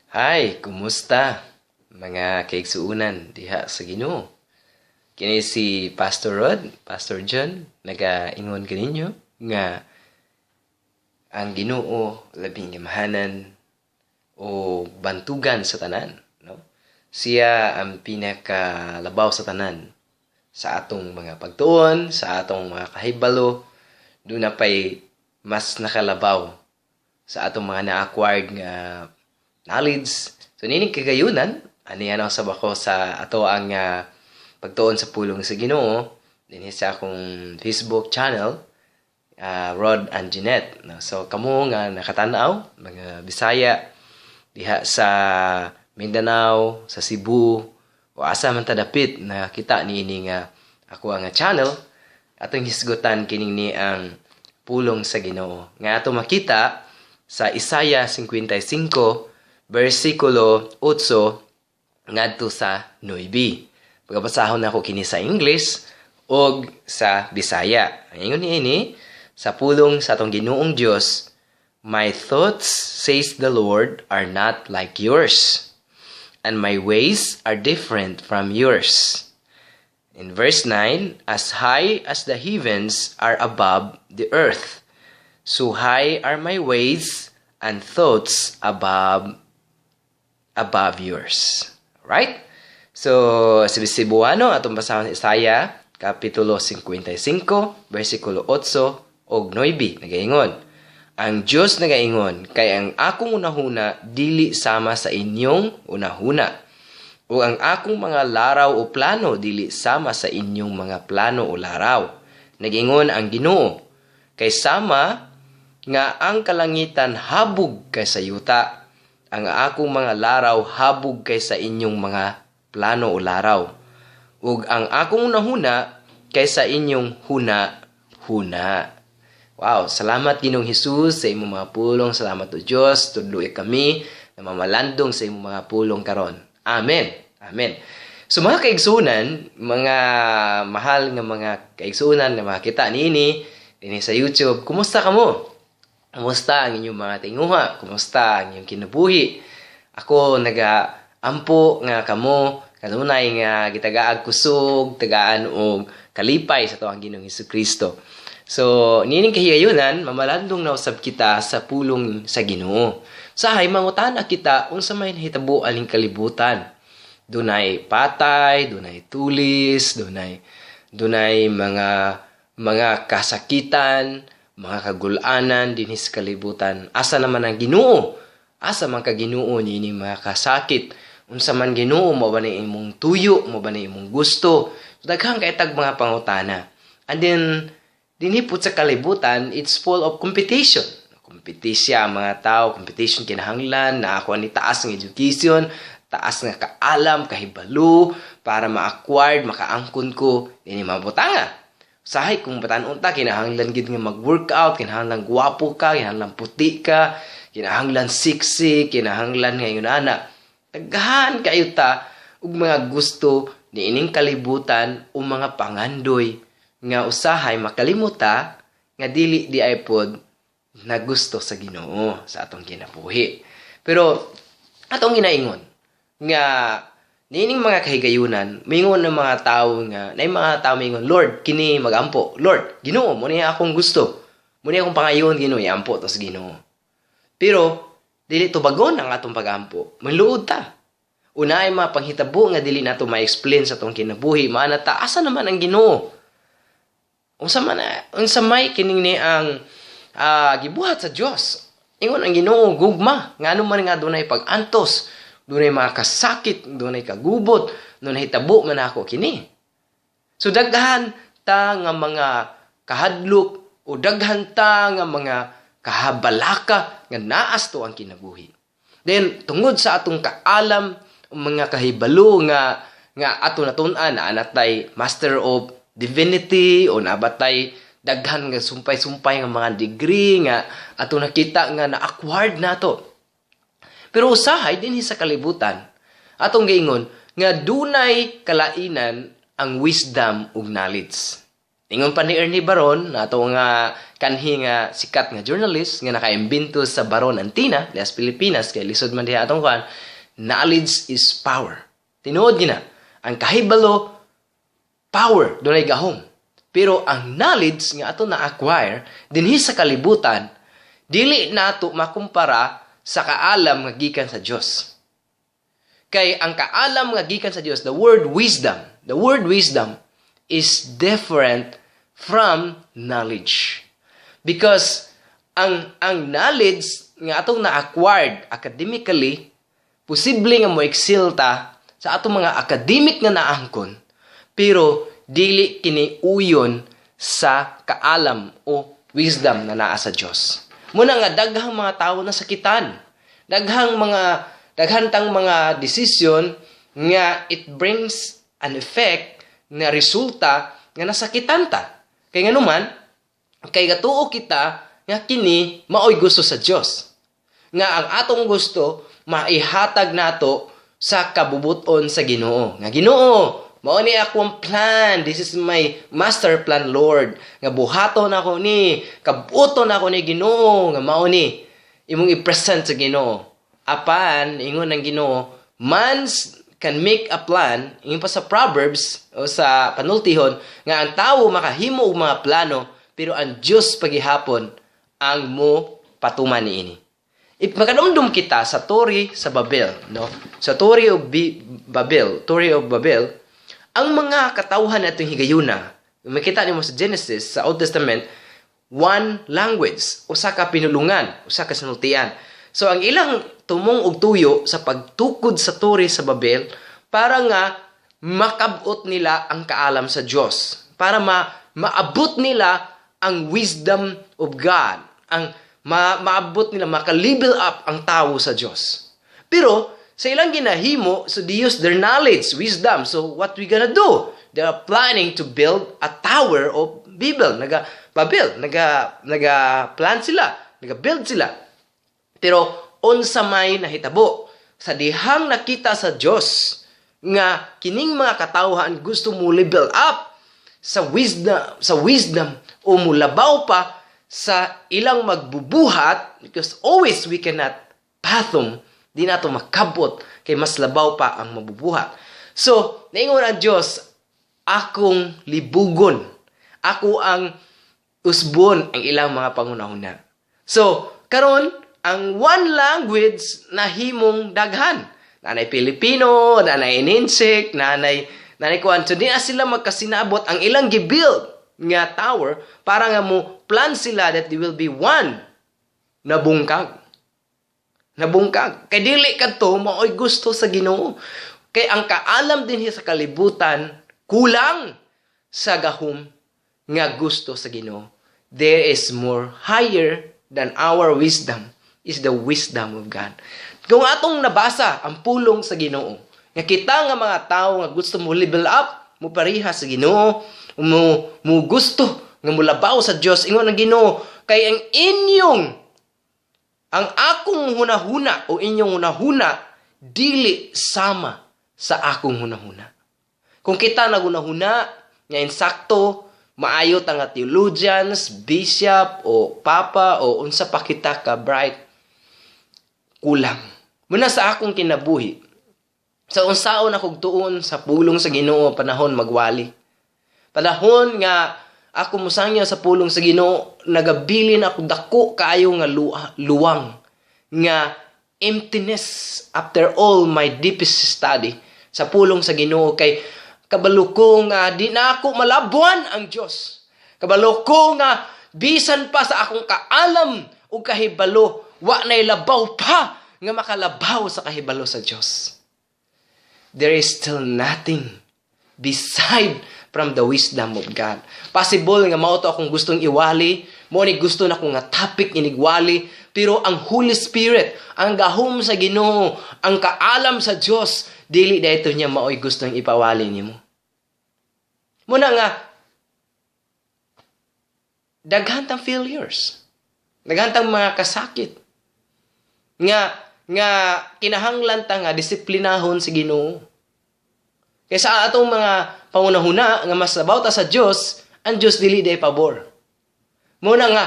Hi, kumusta mga kaigsuunan diha sa Ginoo? Kini si Pastor Rod, Pastor John, nagaingon kaninyo nga ang Ginoo labing gamhanan o bantugan sa tanan, no? Siya ang pinakalabaw sa tanan sa atong mga pagtuon, sa atong mga kahibalo, duna pay mas nakalabaw sa atong mga na-acquired nga knowledge. So niining kagayunan, ani ano sab ako sa ato ang pagtuon sa pulong sa Ginoo dinhi sa akong Facebook channel, Rod and Jeanette. No? So kamo nga nakatanaw, mga Bisaya diha sa Mindanao, sa Cebu, o asa man ta dapit na kita niini nga ako ang channel, atong hisgutan kining ni ang pulong sa Ginoo nga ato makita sa Isaiah 55 versikulo 8 ngadto sa 9. Pagkabasahon nako kini sa English og sa Bisaya. Ang ingon niini sa pulong sa atong Ginoong Dios, "My thoughts, says the Lord, are not like yours, and my ways are different from yours." In verse 9, "As high as the heavens are above the earth, so high are my ways and thoughts above yours." Right? So, sa Cebuano, atong basahon sa Isaiah, Kapitulo 55, versikulo 8 og 9, nagaingon, "Ang Dios nagaingon, kay ang akong unahuna dili sama sa inyong unahuna, o ang akong mga laraw o plano dili sama sa inyong mga plano o laraw. Nagingon ang Ginoo, kay sama nga ang kalangitan habog kaysa yuta, ang akong mga laraw habog kaysa inyong mga plano o laraw, ug ang akong hunahuna kaysa inyong huna-huna." Wow, salamat, Ginoong Hesus, sa imong mga pulong. Salamat o Dios, tudloi kami na mamalandong sa imong mga pulong karon. Amen. Amen. So mga kaigsunan, mga mahal nga mga kaigsunan na makita niini dinhi sa YouTube, kumusta kamo? Kumusta ang inyong mga tinguha? Kumusta ang inyong kinabuhi? Ako naga-ampo nga kamo kanunay nga gitagaag kusog, tagaan og kalipay sa atoang Ginoong Kristo. So, niining kahigayunan, mamalandong na usab kita sa pulong sa Ginoo. Sahay mangutana kita unsa may nahitabo aning kalibutan. Dunay patay, dunay tulis, dunay mga kasakitan, mga kagulanan dinhi sa kalibutan. Asa naman ang Ginoo? Asa man ka, Ginoo, niining mga kasakit? Unsa man, Ginoo, mo ba ni imong tuyo, mo ba ni imong gusto? So, daghan kay tag mga pangutana. And then dinhi pud sa kalibutan, it's full of competition. Kompetisya ang mga tao, competition, kinahanglan na ako ni taas ng education, taas nga kaalam, kahibalo, para ma-acquired, makaangkon ko dinhi mga butanga. Sahay kung batan-on ta, kinahanglan gid nga mag-workout, kinahanglan gwapo ka, kinahanglan puti ka, kinahanglan sexy, kinahanglan nga ana. Daghan kayo ta ug mga gusto niining kalibutan o mga pangandoy nga usahay makalimuta nga dili di ay pod na gusto sa Ginoo sa atong kinabuhi. Pero atong ginaingon nga niining mga kahigayunan, mingon ng mga tao nga nay mga tao mingon, "Lord, kini magampo. Lord, Ginoo, mo ni akong gusto. Mo ni akong pangayon, Ginoo, iampo to sa Ginoo." Pero dili tubagon ang atong pagampo. Manluod ta. Una ay mga panghitabo nga dili nato ma-explain sa atong kinabuhi, maana ta, asa naman ang Ginoo? Unsa man unsa may kining ni ang gibuhat sa Dios? Ingon ang Ginoo gugma, ngano man nga dunay pag-antos, dunay mga kasakit, dunay kagubot, dunay hitabo man ako kini? So daghan ta nga mga kahadlok o daghan ta nga mga kahabalaka nga naas to ang kinabuhi. Then tungod sa atong kaalam, mga kahibalo nga nga ato natun-an, naa natay Master of Divinity o nabatay daghan nga sumpay-sumpay nga mga degree nga ato nakita nga na-acquired nato. Pero usahay dinhi sa kalibutan, atong giingon nga dunay kalainan ang wisdom ug knowledge. Ingon pa ni Ernie Baron, ato nga kanhi nga sikat nga journalist nga nakaimbento sa Baron Antenna, diha sa Pilipinas, kay lisod man diha atong kuan, knowledge is power. Tinuod gina, ang kahibalo, power, dunay gahom. Pero ang knowledge nga ato na-acquire dinhi sa kalibutan, dili nato makumpara sa kaalam nga gikan sa Dios. Kay ang kaalam nga gikan sa Dios, the word wisdom is different from knowledge. Because ang knowledge nga atong na-acquired academically, posible nga mo excel ta sa atong mga academic nga naangkon, pero dili kini uyon sa kaalam o wisdom na naa sa Dios. Muna nga daghang mga tawo na sakitan. Daghan tang mga desisyon nga it brings an effect nga resulta nga nasakitan ta. Kay nganuman, kay gatuo kita nga kini maoy gusto sa Dios. Nga ang atong gusto maihatag nato sa kabubuton sa Ginoo. Nga Ginoo, mao ni akong plan. This is my master plan, Lord. Nga buhaton ako ni, kabuton ako ni Ginoo, nga mao ni imong i-present sa Ginoo. Apan ingon ng Ginoo, man's can make a plan, ingon pa sa Proverbs o sa panultihon nga ang tawo makahimo og mga plano, pero ang Dios pagihapon ang mo patuman niini. If makadumdum kita sa Torre sa Babel, no? Sa Torre of Babel, Torre of Babel, ang mga katawhan atong higayuna, makita nimo sa Genesis, sa Old Testament, one language, usa ka pinulungan, usa ka sinultian. So ang ilang tumong og tuyo sa pagtukod sa Torre sa Babel para nga makabot nila ang kaalam sa Dios, para maabot nila ang wisdom of God, ang maabot nila, maka-level up ang tawo sa Dios. Pero sa ilang ginahimo, so they use their knowledge, wisdom. So what we gonna do? They are planning to build a tower of Babel. Naga Babel, naga plan sila, naga build sila. Pero unsa may nahitabo sa dihang nakita sa Dios nga kining mga katawhan gusto mo level up sa wisdom o mulabaw pa sa ilang magbubuhat, because always we cannot fathom, di nato makabot kay mas labaw pa ang mabubuhat. So, naingon ang Dios, akong libugon, ako ang usbon ang ilang mga pangunahuna. So, karon ang one language nahimong daghan. Nanay Pilipino, nanay Inensik, nanay kuan. So, di na sila magkasinabot ang ilang gibuild nga tower para nga mo plan sila that they will be one. Nabungkag. Nabungkag. Kay dili kadto maoy gusto sa Ginoo. Kay ang kaalam din sa kalibutan kulang sa gahom nga gusto sa Ginoo. There is more higher than our wisdom is the wisdom of God. Kung atong nabasa ang pulong sa Ginoo, nga kita nga mga tao nga gusto mo level up, mo pareha sa Ginoo, mo gusto nga mulabaw sa Dios, ingon ang Ginoo, kay ang akong hunahuna o inyong hunahuna dili sama sa akong hunahuna. Kung kita nagunahuna nga insakto, maayo ta nga theologians, bishop o papa o unsa pa kita ka bright, kulang. Muna sa akong kinabuhi, sa unsaon akong tuon sa pulong sa Ginoo panahon magwali. Panahon nga ako mosangyaw sa pulong sa Ginoo, nagabilin ako dako kaayo nga luwang nga emptiness after all my deepest study sa pulong sa Ginoo, kay kabalo ko nga di na ako malabuan ang Dios. Kabalo ko nga bisan pa sa akong kaalam ug kahibalo, wa nay labaw pa nga makalabaw sa kahibalo sa Dios. There is still nothing beside from the wisdom of God. Possible nga mao to akong gustong iwali, mo ni gusto na akong nga topic inigwali, pero ang Holy Spirit, ang gahom sa Ginoo, ang kaalam sa Dios, dili dayto niya maoy gustong ipawali nimo. Muna nga daghan tang failures. Daghan tang mga kasakit. Nga kinahanglan ta nga disiplinahon sa Ginoo. Kay sa atong mga pangunahuna nga mas labaw ta sa Dios, Ang Dios dili day pabor. Muna nga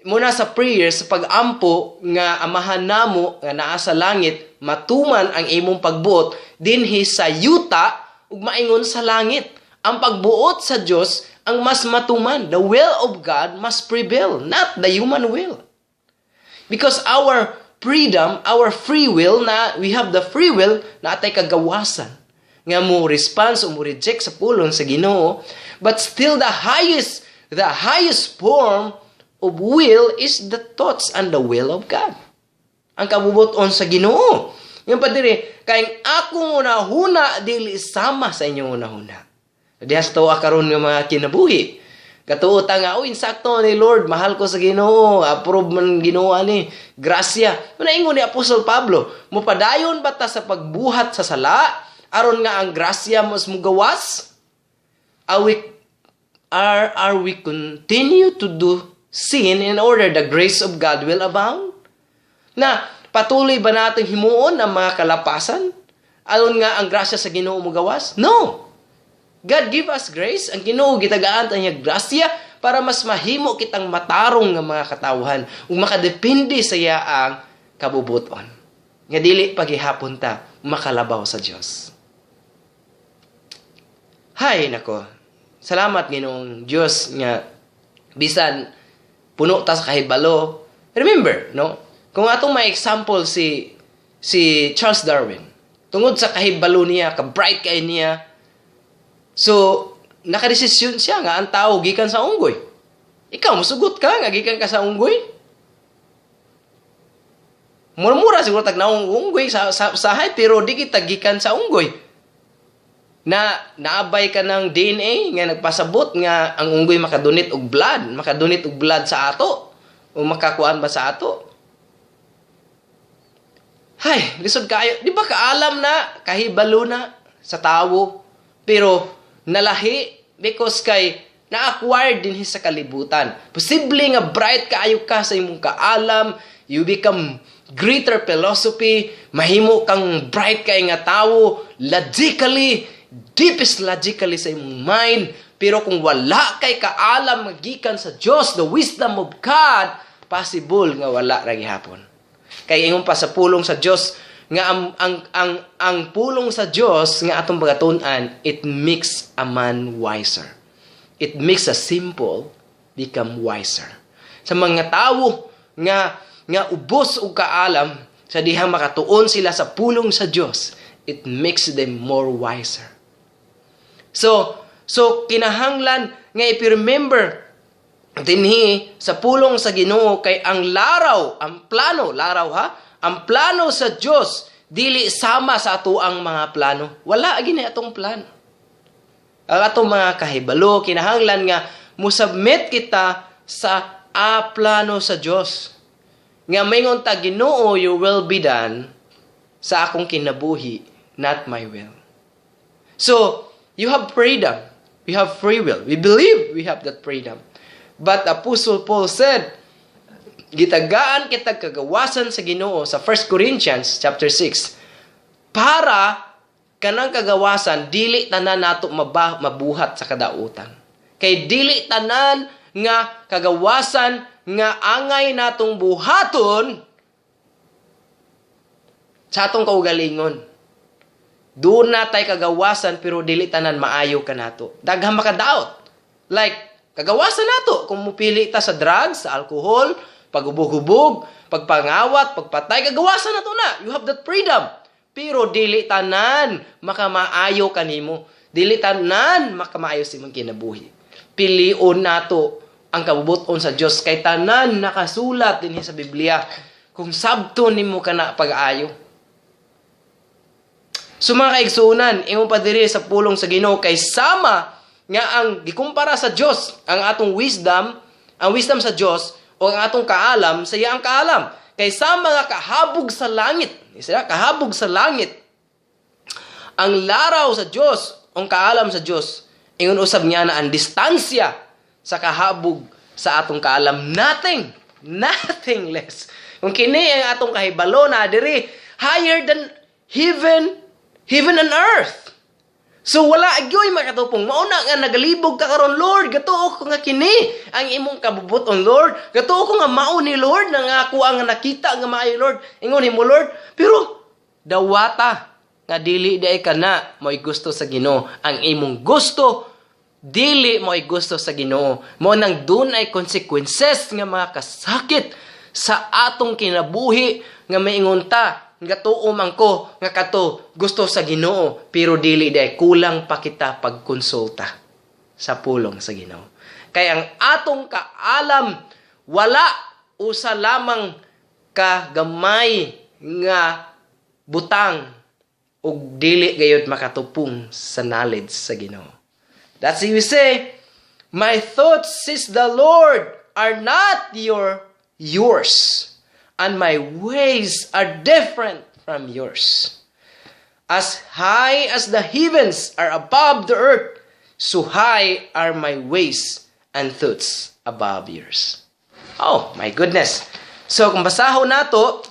muna sa prayer, sa pag-ampo nga Amahan namo nga naa sa langit, matuman ang imong pagbuot dinhi sa yuta ug maingon sa langit. Ang pagbuot sa Dios ang mas matuman. The will of God must prevail, not the human will. Because our freedom, our free will, na we have the free will na atay kagawasan nga mo response o mo reject sa pulong sa Ginoo, but still the highest form of will is the thoughts and the will of God. Ang kabubuton sa Ginoo. Yung pa diri, kay akong hunahuna dili sama sa inyong hunahuna. Diha sa tuwa karon nga mga kinabuhi. Katuo ta nga, "Uy, insakto ni Lord, mahal ko sa Ginoo, approve man Ginoo ani, grasya." Muna ingon ni Apostol Pablo, "Mupadayon ba ta sa pagbuhat sa sala aron nga ang grasya mas mugawas? Are we continue to do sin in order the grace of God will abound?" Na patuloy ba natin himuon ang mga kalapasan aron nga ang grasya sa Ginoo mugawas? No. God give us grace. Ang Ginoo gitagaan ta niya grasya para mas mahimo kitang matarong nga mga katawhan ug makadepende sa iya ang kabubuton. Nga dili pagihapon ta makalabaw sa Dios. Hay nako. Salamat, Ginoong Dios, nga bisan puno ta sa kahibalo. Remember, no? Kung atong may example si Charles Darwin, tungod sa kahibalo niya, ka-bright kay niya, so nakadesisyon siya nga ang tao gikan sa unggoy. Ikaw, musugot ka nga gikan ka sa unggoy? Mura-mura siguro tag naong unggoy sa pero di kita gikan sa unggoy. Na naabay ka ng DNA nga nagpasabot nga ang unggoy makadonate og blood, makadonate og blood sa ato o makakuan ba sa ato. Hay, lisod kayo. Di ba kaalam na, kahibalo na sa tawo, pero nalahi because kay na-acquired din sa kalibutan. Posible nga bright kaayo ka sa imong kaalam, you become greater philosophy, mahimo kang bright kay nga tawo, logically, deepest logically sa imong mind, pero kung wala kay kaalam gikan sa Dios, the wisdom of God, possible nga wala ra gihapon. Kay ingon pa sa pulong sa Dios nga ang pulong sa Dios nga atong pagatunan, it makes a man wiser. It makes a simple become wiser. Sa mga tawo nga ubos og kaalam sa dihang makatuon sila sa pulong sa Dios, it makes them more wiser. So kinahanglan nga i-remember dinhi sa pulong sa Ginoo kay ang laraw, ang plano, laraw ha, ang plano sa Dios dili sama sa ato ang mga plano. Wala gini atong plano. Ang atong mga kahibalo, kinahanglan nga musubmit kita sa a plano sa Dios. Nga maingon ta, "Ginoo, your will be done sa akong kinabuhi, not my will." So, you have freedom. We have free will. We believe we have that freedom. But Apostle Paul said, gitagaan kita kagawasan sa Ginoo sa 1 Corinthians chapter 6 para kanang kagawasan dili tanan nato mabuhat sa kadautan. Kay dili tanan nga kagawasan nga angay natong buhaton sa atong kaugalingon. Doon na tay kagawasan pero dili tanan maayo kanato. Daghang makadaot. Like kagawasan nato kung mupili ta sa drugs, sa alcohol, paghubog-hubog, pagpangawat, pagpatay, kagawasan nato na. You have that freedom. Pero dili tanan makamaayo kanimo. Dili tanan makamaayo sa imong kinabuhi. Pilion nato ang kabubuton sa Dios kay tanan nakasulat dinhi sa Biblia kung sabto nimo kana pag-ayo. So mga kaigsuonan, ingon pa diri sa pulong sa Ginoo kay sama nga ang gikumpara sa Dios ang atong wisdom, ang wisdom sa Dios o ang atong kaalam sa iyang kaalam. Kay sama nga kahabog sa langit, isa kahabog sa langit. Ang laraw sa Dios, ang kaalam sa Dios, ingon usab niya na ang distansya sa kahabog sa atong kaalam, nothing, nothing less. Kung kini ang atong kahibalo na diri higher than heaven, heaven and earth. So wala gyoy makatupong. Mao na nga nagalibog ka karon, "Lord, gatuo ko nga kini ang imong kabubuton, Lord. Gatuo ko nga mao ni, Lord, na nga ako ang nakita nga maayo, Lord." Ingon nimo, "Lord," pero dawata nga dili diay kana mo'y gusto sa Ginoo. Ang imong gusto dili mo'y gusto sa Ginoo. Mao nang dunay consequences nga mga kasakit sa atong kinabuhi nga maingon ta, "Gatuo man ko nga kato gusto sa Ginoo," pero dili diay, kulang pa kita pagkonsulta sa pulong sa Ginoo. Kay ang atong kaalam wala usa lamang ka gamay nga butang ug dili gayud makatupong sa knowledge sa Ginoo. That's why we say, "My thoughts," says the Lord, "are not yours, and my ways are different from yours. As high as the heavens are above the earth, so high are my ways and thoughts above yours." Oh, my goodness. So, kung basahon nato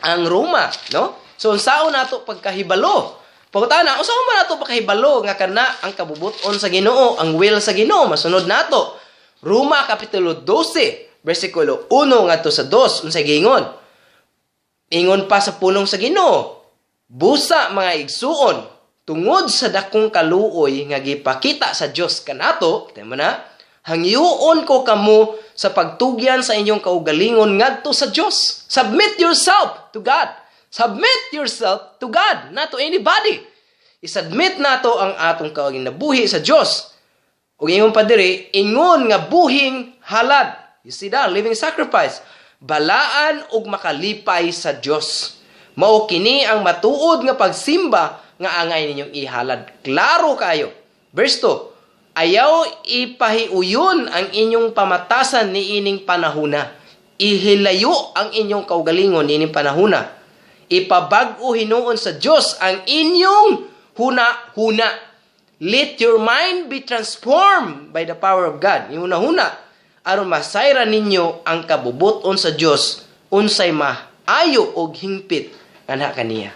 ang Roma, no? So, unsaon nato pagkahibalo? Pagkutana, unsaon man nato pagkahibalo nga kana ang kabubuton sa Ginoo, ang will sa Ginoo? Masunod nato. Roma kapitulo 12, versikulo 1 ngadto sa 2, unsay giingon? Ingon pa sa pulong sa Ginoo, "Busa, mga igsuon, tungod sa dakong kaluoy nga gipakita sa Dios kanato," tama na, "hangyoon ko kamo sa pagtugyan sa inyong kaugalingon ngadto sa Dios." Submit yourself to God. Submit yourself to God, not to anybody. I-submit nato ang atong kinabuhi sa Dios. Ug ingon pa diri, ingon nga buhing halad. You see that? Living sacrifice. Balaan ug makalipay sa Dios. Mao kini ang matuod nga pagsimba nga angay ninyong ihalad. Klaro kayo. Verse 2. "Ayaw ipahiuyon ang inyong pamatasan niining panahuna. Ihilayo ang inyong kaugalingon niining panahuna. Ipabag-o hinuon sa Dios ang inyong huna-huna." Let your mind be transformed by the power of God. Yung huna-huna aron masayran ninyo ang kabubuton sa Dios, unsay maayo og hingpit kanha kaniya.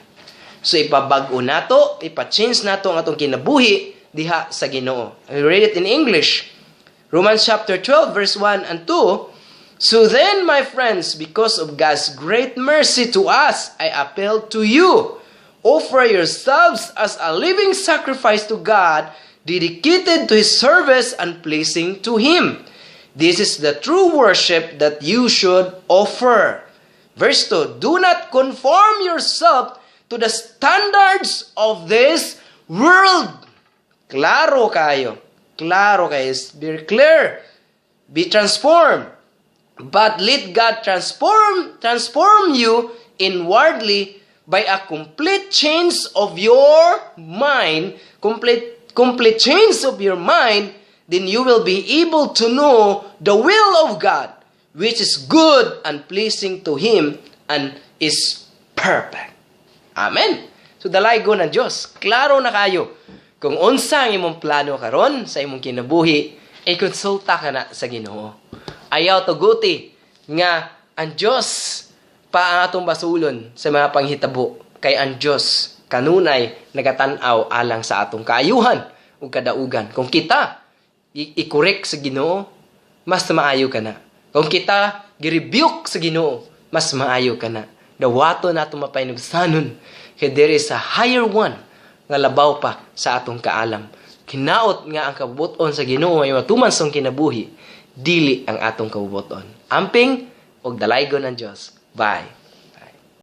So ipabag-o nato, ipa-change nato ang atong kinabuhi diha sa Ginoo. I read it in English. Romans chapter 12 verse 1 and 2. "So then, my friends, because of God's great mercy to us, I appeal to you. Offer yourselves as a living sacrifice to God, dedicated to His service and pleasing to Him. This is the true worship that you should offer." Verse 2: "Do not conform yourself to the standards of this world." Klaro kayo. Klaro kayo. It's very clear. Be transformed. "But let God transform you inwardly by a complete change of your mind, complete change of your mind, then you will be able to know the will of God, which is good and pleasing to Him and is perfect." Amen. So dalaygon ng Dios. Klaro na kayo. Kung unsa ang imong plano karon sa imong kinabuhi, i-konsulta ka na sa Ginoo. Ayaw tuguti nga ang Dios pa ang atong basulon sa mga panghitabo, kay ang Dios kanunay nagatan-aw alang sa atong kaayuhan ug kadaugan. Kung kita i-correct sa Ginoo, mas maayo ka na. Kung kita gi-rebuke sa Ginoo, mas maayo ka na. Dawato nato mapahinugsanon kay there is a higher one nga labaw pa sa atong kaalam. Kinaot nga ang kabubuton sa Ginoo ay matuman sa kinabuhi, dili ang atong kabubuton. Amping og dalaygon ang Dios. Bye.